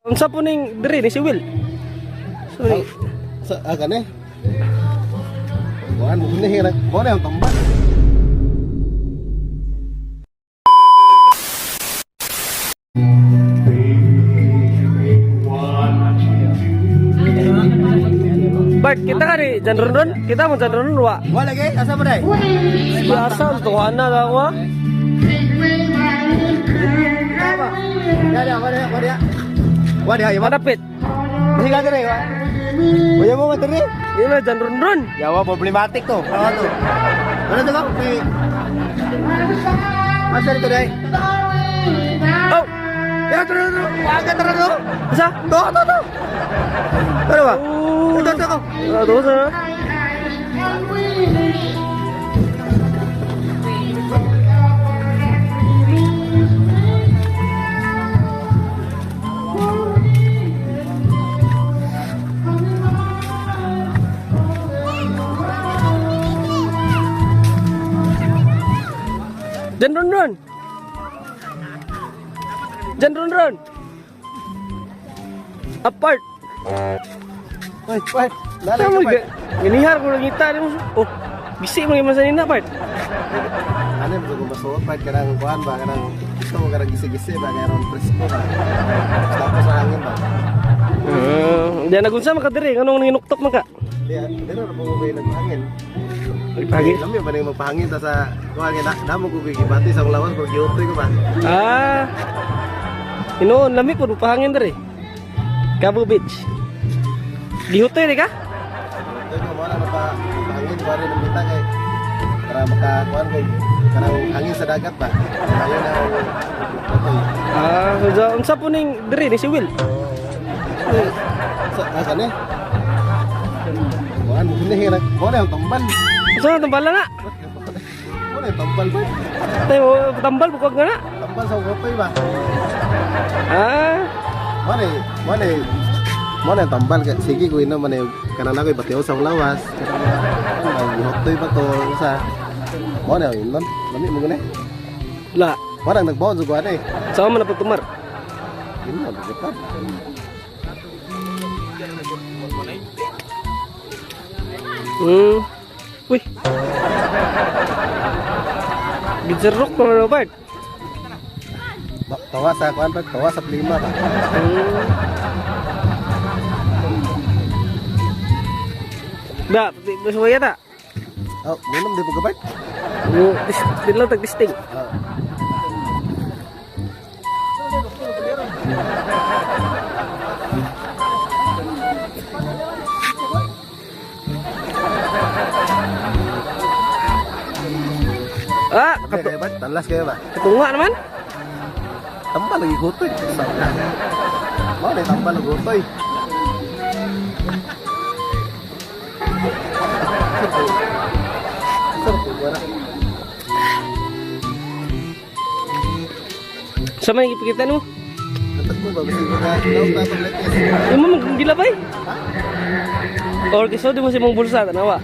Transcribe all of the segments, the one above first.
Unsa po ning diri ni si Will? So ni Sa ah kani. Kuan mo ni hira. Mo na ang tambal. Bart, kita ka ni Jan Ronron? Kita mo Jan Ronron wa. Wala lagi asa mo dai? Biasa tuwa na lang wa. Ya ya wala wala. Wala ya. Madapit. Masih ka diri wa. Kuya mo man diri. Yun na Jan Ronron. Yawa problematic to. Ano to? Ano to ka? Asa dito dai? Oh, Ya tara tara. Aga tara to. asa? To to to. Tara ba? Oh. Ito to ko. Ah, to sa. Jan Ronron. Jan Ronron. Apart. Oy, oy. Lalay Tama ka ga. Ganihar ko nangita nimo. Oh, bisi mo man sa nina part. Ano mo kung masuot pa kanang kuan ba kanang gusto mo kanang gisi-gisi ba kanang presko ba. Tapos sa hangin ba. Diyan nagunsa man ka diri nganong nanginuktok man ka. Di di ra po ko naghangin. Pagi. Lami ba ning magpahangin ta sa kuan nga namo ko gibati sa akong lawas pag giutoy ko ba. Ah. Hinuon lami pud pahangin diri. Cabo Beach. Gihutoy ni ka? Utoy ko mo na mapahangin ba rin ang bita kay para makakuan ko kanang hangin sa dagat ba. Ayo na ang utoy. Ah, so, unsa po ning diri ni si Will? Sa asa ni? Kuan mo ni hira. Mo na ang tambal. Unsa na tambala na? Mo na ang tambal ba? Tayo tambal bukog nga na. Tambal sa utoy ba? Ah, Mane, mane, mane tambal ka. Sige ko ina mane kanang ako'y batiw sa lawas. Kanang gihotoy ba to sa mane ang inon. Lami mo gani. la. Parang nagbaon sa kuan eh. Sama man na pagtumar. Ino pa. Uy. Gizerok ko na Bart. Tawa sa kuan pa, tawa sa plima ba. Da, suwaya ta. Oh, minum di po ka ba? Di lang tag-testing. Oh. Ah, Kato. Kayo ba? Talas kayo ba? katunga naman. Tambal lagi gutoy. Sa. Mane tambal lagi gutoy. Sarap po, wala. Sa may ipakita no? Natat mo ba? Kasi baka daw ta itong letes. Imo mo gilabay. Or kiso di mo si mong bulsa tanawa.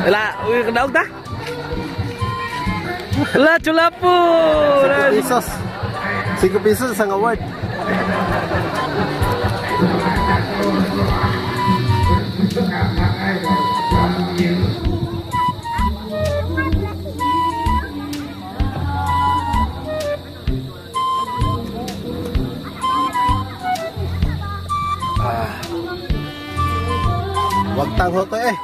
Wala, uy kadaog ta. Wala, chula po. 5 pesos. 5 pesos isang award. Ah. Wag tang hoto eh.